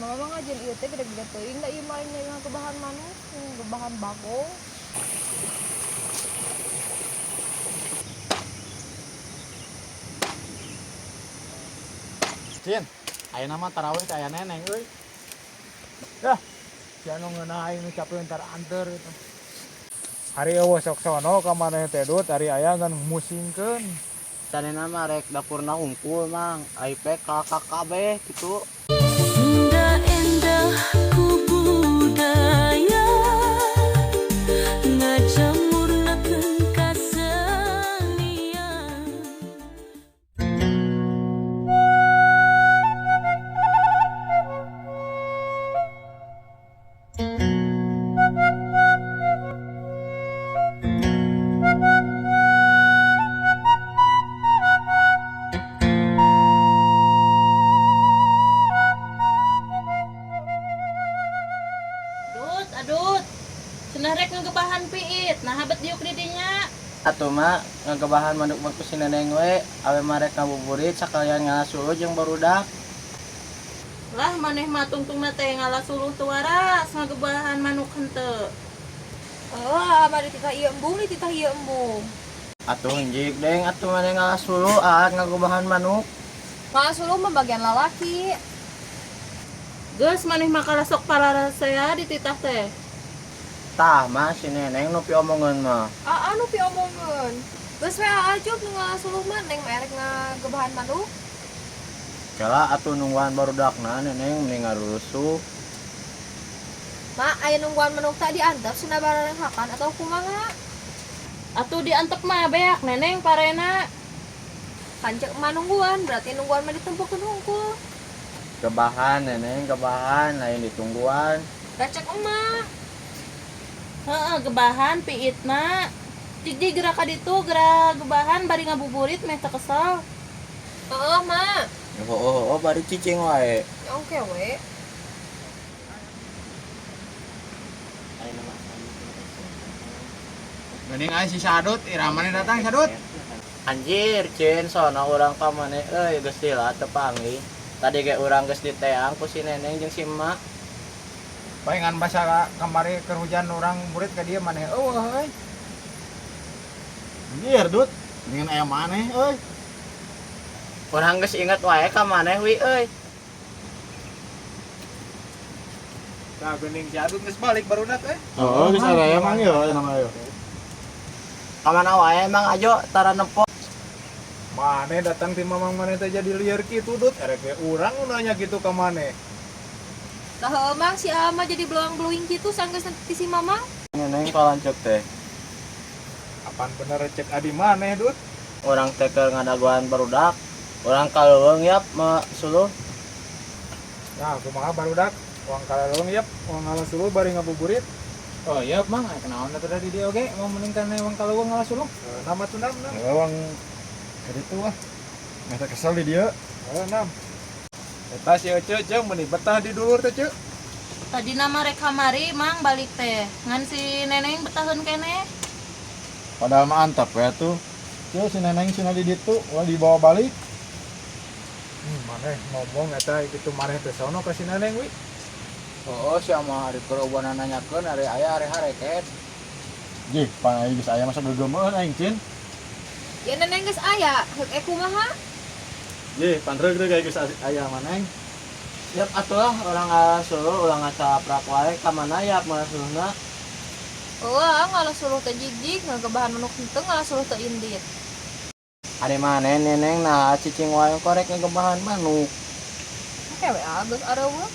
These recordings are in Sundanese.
Mama mah ngajieun ieu teh gede-gede teuing da ieu mah lain ngagebahan manuk, ngagebahan bagong. Cin, ayeuna mah tarawih teh aya neneng euy. Dah, si anu ngeunah aing nu capek entar anter gitu. Ari eueuh sok sono ka maneh teh Dut, ari aya ngan musingkeun. Tadina mah rek dapurna hungkul Mang, ai pek ka kabeh kitu. Sunda endah ku budaya ngajamurnakeun kasenian. Dut, adut. Cenah rek ngegebahan piit, nah bet diuk di dinya. Atuh mah ngagebahan manuk mah ku si neneng we, awe mah rek ngabuburit sakalian ngala suluh jeung barudak. Lah maneh mah tungtungna teh ngala suluh teu waras, ngagebahan manuk henteu. Oh, ama dititah ieu embung, dititah ieu embung. Atuh njik deng atuh maneh ngala suluh ah ngagebahan manuk. Ngala suluh mah bagian lalaki. Geus maneh mah kalah sok pararasea dititah teh. Tah mah si neneng nu piomongeun mah. Aa nu piomongeun. Geus we aa cup nu ngala suluh mah neng mah erek ngagebahan manuk. Kela atuh nungguan barudakna neneng mending ngarusuh. Ma, aya nungguan manuk tadi diantep cenah bararenghakan atau kumaha? Atuh diantep mah beak neneng parena. Kan cek emak nungguan, berarti nungguan mah ditempokeun hungkul. Gebahan neneng, gebahan lain ditungguan. Da cek emak. Heeh, gebahan piitna. Jig-jig geura ka ditu, geura gebahan bari ngabuburit meh teu kesel. Heeh, Ma. Oh, oh, bari cicing wae. Ya oke we. Geuning aing si Sadut, iraha maneh datang Sadut. Anjir, Cin, sono urang ka maneh euy geus lila teu panggih. Tadi ge urang geus diteang ku si neneng jeung si emak. Palingan basa kamari keur hujan urang murid ka dieu maneh eueuh euy. Anjir, Dut, dengan aya maneh euy. Urang geus inget wae ka maneh wi euy. Tah geuning si Adut geus balik barudak euy. Oh, geus aya mang ieu aya nama ieu. Ka mana wae Mang Ajo tara nempo. Maneh datang ti mamang maneh teh jadi lieur kitu Dut, erek ge urang nu nanya kitu ka maneh. Tah heueuh Mang si Ama jadi beluang-beluing kitu sanggeus ti si mamang. Neneng palancuk teh. Apan bener cek adi maneh Dut? Urang teh keur ngadagoan barudak. Urang ka leuweung yap ma suluh. Nah, kumaha barudak? Urang ka leuweung yap, urang ngala suluh bari ngabuburit. Oh iya, Mang, aya kenaon atuh da di dieu oge, mau mending kana wang ka leuweung ngala suluh. Nama tuh nam nam. Wang ka ditu ah. Meh teh kesel di dieu. Heuh nam. Eta si Ece jeung meuni betah di dulur teh Ceu. Tadina mah rek kamari Mang balik teh. Ngan si neneng betaheun keneh. Padahal mah antep we atuh. Ceu si neneng cenah di ditu, ulah dibawa balik. Maneh ngomong eta kitu maneh teh sono ka si neneng wi. Oh, sia mah ari keur eueuh nanyakeun ari aya ari hareket. Jih, pan aing geus aya masa gegemeun aing Cin. Ya neneng geus aya, heuk e kumaha? Jih, pan reug-reug aing geus aya maneng. Yap atuh lah urang ngala suluh ulah ngacaprak wae ka mana yap ngala suluhna. Eueuh, ngala suluh teh jig-jig, ngagebahan manuk henteu ngala suluh teu indit. Ari maneh neneng nah cicing wae korek ngegebahan manuk. Oke we ah geus areueuh.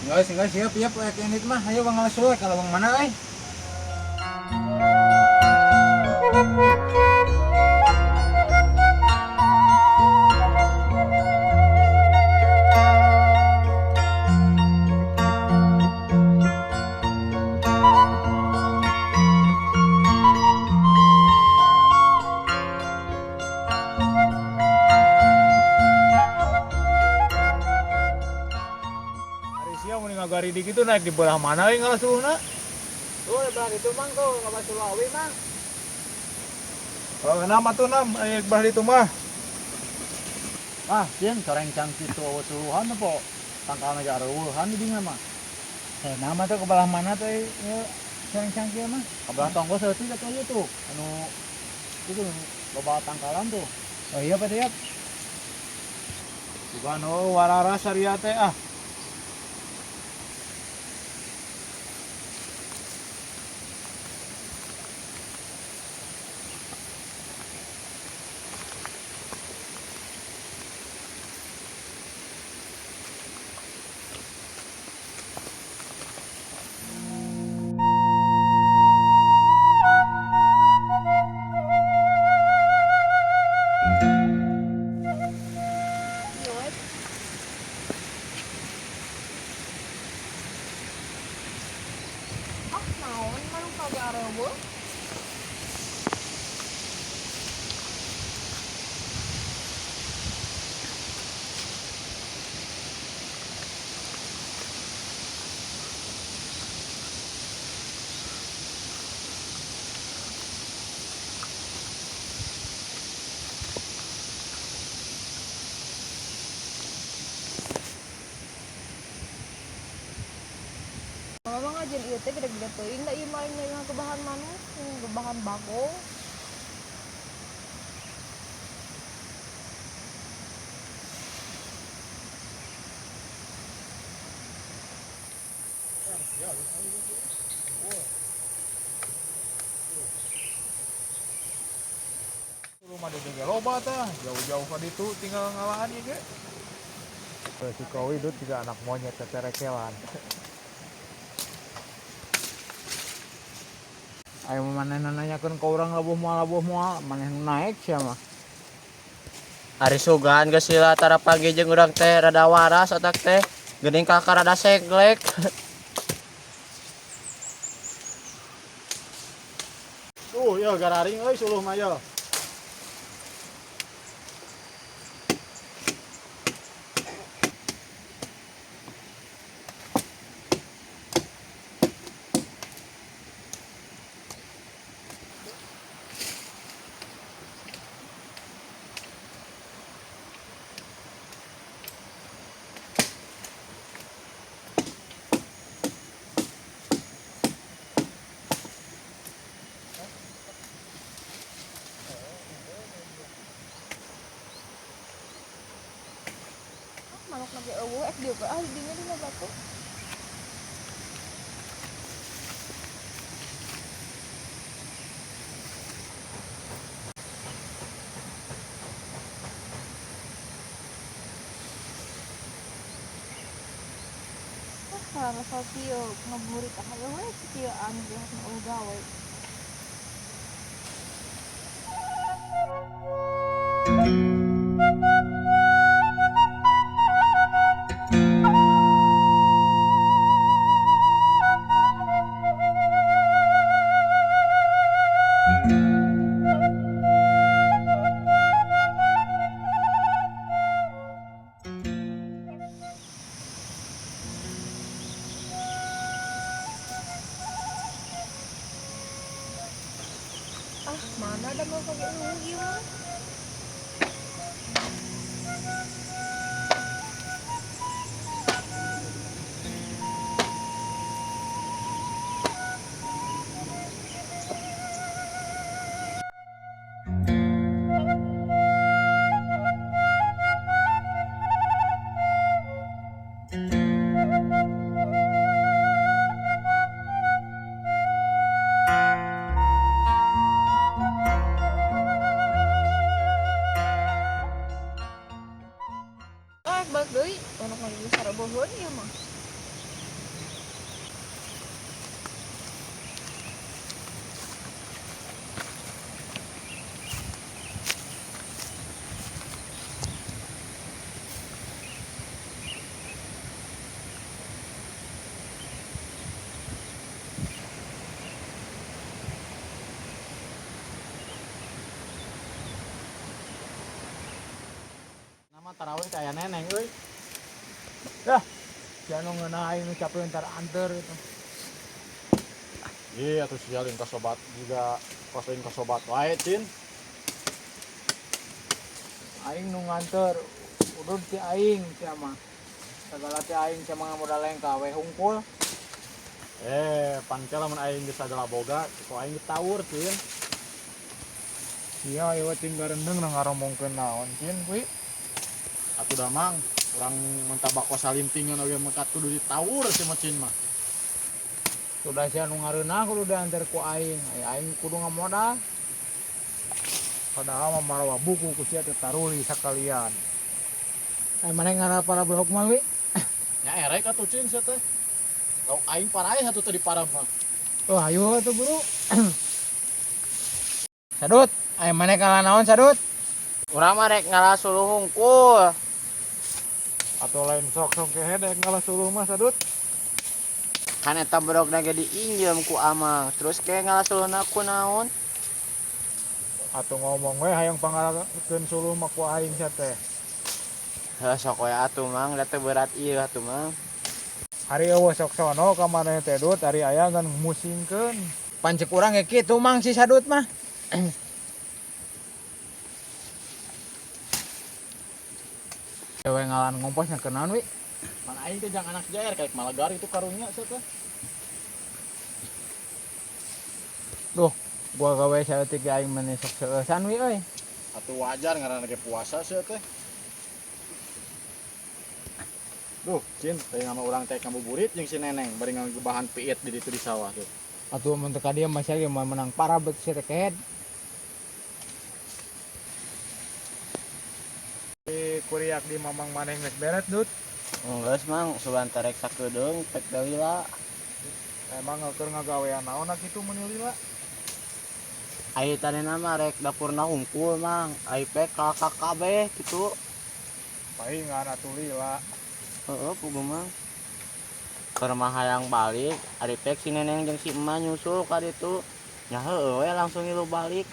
Geus, geus siap siap we indit mah. Ayo bang ngala suluh ka leuweung mana euy. Ngagari di kitu naik di belah mana euy ngala suluhna? Tuh di belah ditu Mang tuh ngala suluh awi Mang. Oh, nam atuh nam aya belah ditu mah. Ah, Cin, coreng cang kitu eueuh suluhan po. Tangkalna ge areuweuhan di dinya mah. Nama tuh ke belah mana tuh ieu cangcang kieu mah? Ka belah tonggo saeutik atuh ieu tuh. Anu itu loba tangkalan tuh. Oh iya Pak Tiap. Bukan oh warara saria teh ah. Ieu we. Ah, naon manuk kagak areuweuh? Mama ngajin ieu teh gede-gede teuing da ieu maling dari ngagebahan manuk, gebahan bagong. Rumah di loba tah, jauh-jauh ka ditu tinggal ngalaan ieu ge. Si Kowi dut juga anak monyet cecerekelan. Ayo manehna nanyakeun ka urang labuh moal, maneh nu naek sia mah. Ari sugan geus sila tara pagi jeung urang teh rada waras otak teh. Geuning kakak rada seglek. Tuh, ya gararing euy suluh mah ya. Ah, manuk ge eueuh ek dieu ah di dinya dina batu. Ah, karasa kieu ngabuburit ah hayo we kieuan geus nu eueuh gawe. Ah, mana ada mau kagak eueuh ieu mah. Ah, balik deui. Manuk mah geus sareuweuheun ieu mah. Nama tarawih teh aya neneng euy. Dah, sia nu ngeunah aing nu capek entar anter gitu. Iya atuh sia lain ka sobat juga kos lain ka sobat wae cin. Aing nu nganter udud ti aing sia mah. Sagala teh aing sama modal lengkah we hungkul. Eh, pan ke lamun aing geus sagala boga, ku aing ditawur, Cin. Sia ieu tinggal rendeng na ngaromongkeun naon Cin kuy. Atuh damang, urang minta bako salintingan oge mekat kudu ditawur si mecin mah. Sudah sia nu ngareunah kudu diantar ku aing. Ai aing kudu ngamodal. Padahal mah marawa buku ku sia teh taruli sakalian. Ai maneh ngarah para blok mah wi. Nya erek atuh Cin sia teh. Lauk aing paraeh atuh teh di parab mah. Oh, ayo atuh buru. Sadut, ai maneh kalah naon Sadut? Urang mah rek ngalah suluh hungkul. Atau lain sok-sok kehed rek ngalah suluh mah Sadut. Kan eta bedogna ge diinjem ku amang. Terus ke ngalah suluhna ku naon? Atau ngomong we hayang pangalakeun suluh mah ku aing sia teh. Heuh sok we atuh Mang, da teu berat ieu atuh Mang. Ari eueuh sok sono ka maneh teh Dut, ari aya ngan musingkeun. Pancek urang ge kitu Mang si Sadut mah. Cewek ngalan ngomposnya ke naon wi? Pan aing teh jang anak jair kayak malagar itu karunya sia teh. Duh, gua gawe saeutik ge aing meni sok seueusan wi euy. Atuh wajar ngaranna ge puasa sia teh. Duh, Cin, teh nama urang teh ngabuburit jeung si Neneng bari ngagebahan piit di ditu di sawah tuh. Atuh mun teu ka dieu mah sia ge moal menang parah bet sia teh kehed. Di kuriak di mamang maneh geus beres Dut. Geus Mang, sugan terek sakedeung pek deui lah. Emang keur ngagawean naon kitu mun lila? Ai tanena mah rek dapurna hungkul Mang, ai pek ka kabeh kitu. Paingan atuh lila. Heeh, puguh Mang. Keur mah hayang balik, ari pek si Neneng jeung si Emak nyusul ka ditu. Nya heueuh we langsung ngilu balik.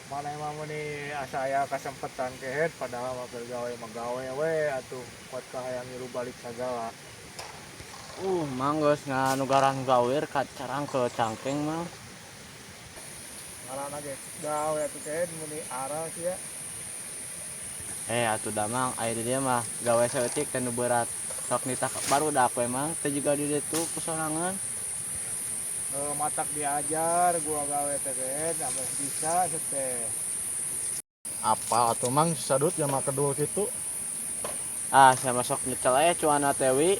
Maneh mah meuni asa aya kasempetan kehed padahal mah keur gawe mah gawe we atuh kuat ka hayang ngilu balik sagala. Mang geus nganugaran gawir ka carang ke cangkeng Mang. Ngaranna ge gawe atuh kehed meuni aral sia. Eh atuh da Mang, aya di dieu mah gawe saeutik teh nu berat. Sok nitah barudak we Mang, teh juga di ditu kusorangan. Matak diajar gua gawe teh kehed ameh bisa sia teh. Apal atuh Mang si Sadut jama kedul kitu. Ah, sia mah sok nyecel eh cuana teh wi.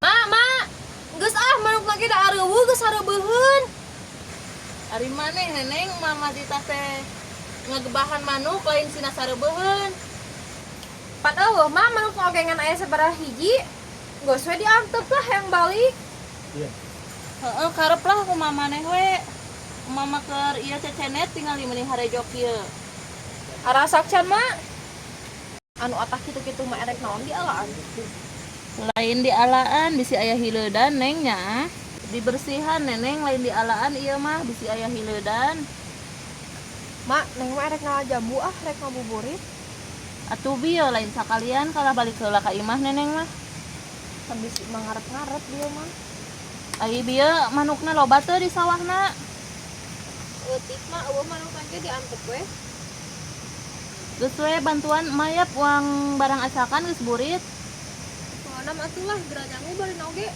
Mak, mak. Geus ah manuk lagi da areuweuh geus sareubeheun. Ari maneh Neneng mama ditah teh ngagebahan manuk lain sina sareubeheun. Pan eueuh mah manuk oge ngan aya sabaraha hiji. Geus we diantep lah yang balik. Heeh, karep lah ku mama maneh we. Mama keur ieu cecenet tinggal di meuni harejo kieu. Arasak can mak. Anu atah kitu-kitu mah erek naon dialaan. Lain dialaan bisi aya hileudan Neng nya. Dibersihan Neneng lain dialaan ieu mah bisi aya hileudan. Mak, Neng mah erek ngala jambu ah, rek ngabuburit. Atuh bieu lain sakalian kalah balik heula ka imah Neneng mah. Kan bisi mah ngarep-ngarep dia mah. Ai bieu manukna loba teu di sawahna. Leutik mah eueuh manuk ge diantep we. Geus we bantuan emak ya uang barang asakan geus burit. Soalna mah atuh lah geura nyangu bari oge.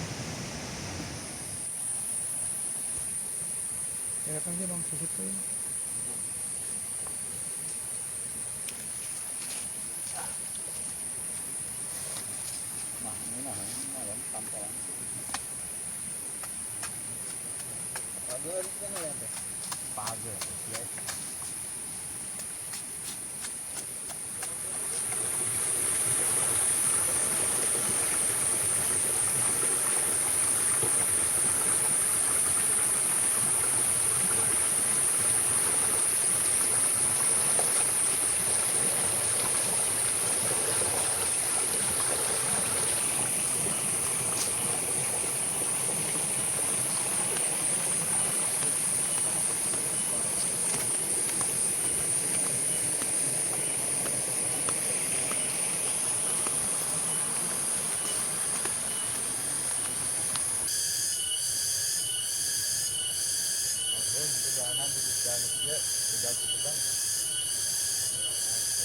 Ya kan dia bang sisip teh. Nah, ini nah, lumayan tampolan. Pager, ya.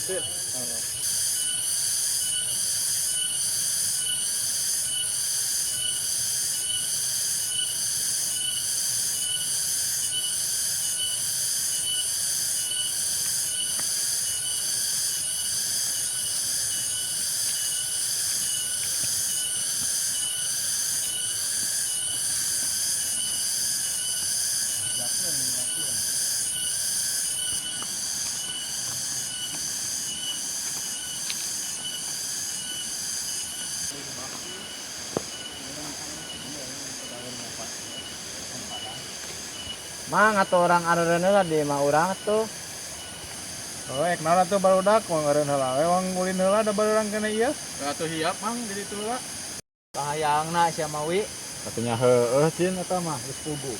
Cin. Mang atuh orang areureun heula di imah urang atuh. Oh, ek naon atuh barudak wang eureun heula we wang ulin heula da barurang kana ieu. Atuh hiap mang di ditu lah. Kahayangna sia mah wi. Katanya heueuh Cin eta mah geus pugu.